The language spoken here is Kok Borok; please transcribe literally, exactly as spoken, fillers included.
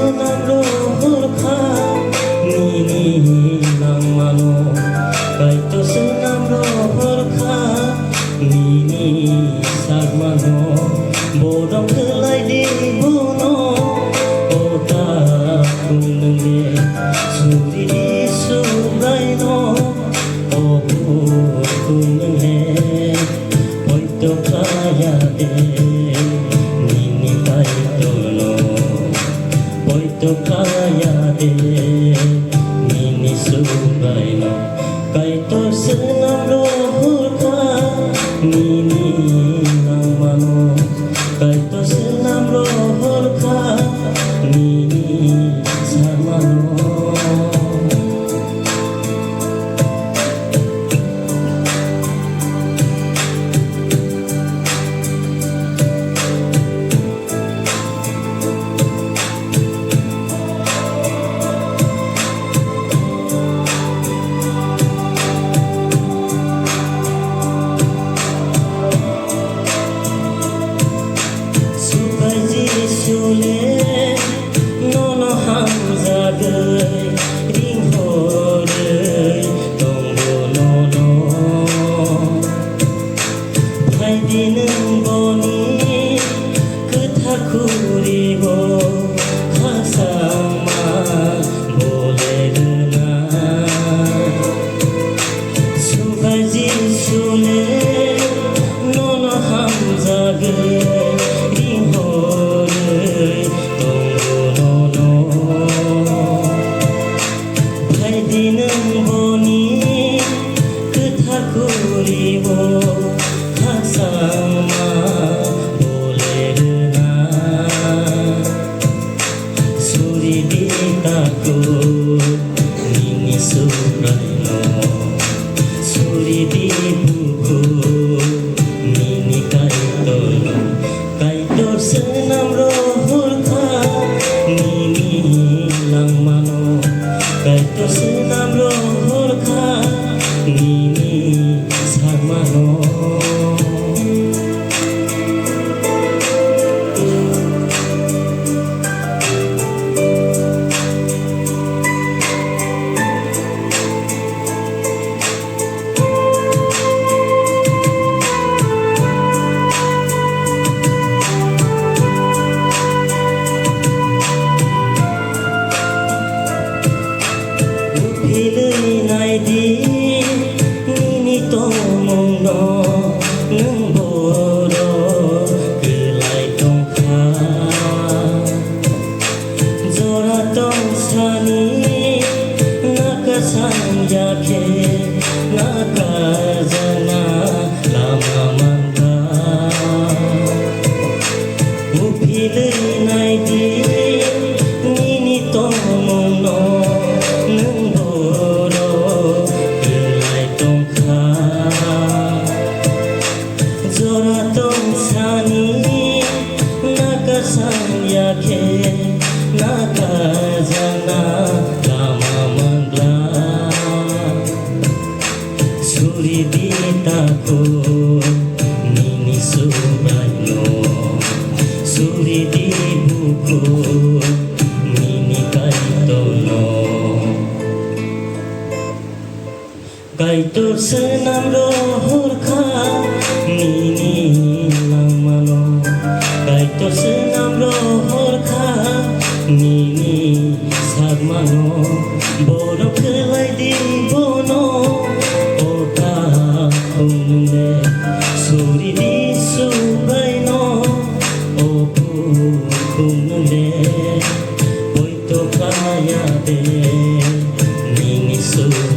Swnam rohor kha nini langmano, Kaitor swnam rohor kha nini sagmano. Borok khlai di bono, o ta kung nung le, suri di Subraino, o bu kung nung le. Poito khlaiya de nini Kaitorno, poito khlaiya de nini Subraino. Kaitor swnam rohor kha nini langmano, Kaitor swnam rohor kha nini sagmano. Subai Jisu le nono hamjagwi ringhorwi tongo nono. Phaidi nwng boni kwthar khuribo khasangma bole rwna. Subai Jisu le nono hamjagwi ringhorwi tongo nono. Phaidi nwng boni kwthar khuribo khasangma bole rwna. Suri di takhuk nini Subraino, suri di bukhuk nini Kaitorno. Kaitor swnam rohor kha nini langmano, Kaitor swnam rohor kha nini sagmano. Uphilwi naidi nini tongmungno, nwng borok kwlai tongkha. Jora tongsani nakasang yakhe nakajana lama mankha. Uphilwi naidi nini tongmungno, nwng borok kwlai tongkha. Jora tongsani nakasang yakhe nakajana lama mangla. Suri di takhuk nini Subraino, suri di bukhuk nini Kaitorno. Kaitor swnam rohor kha nini langmano, Kaitor swnam rohor kha nini sagmano. Borok khlai di bono, o ta khungnung le, suri di Subraino, o khungnung le. Poito khlaiya de nini Sub-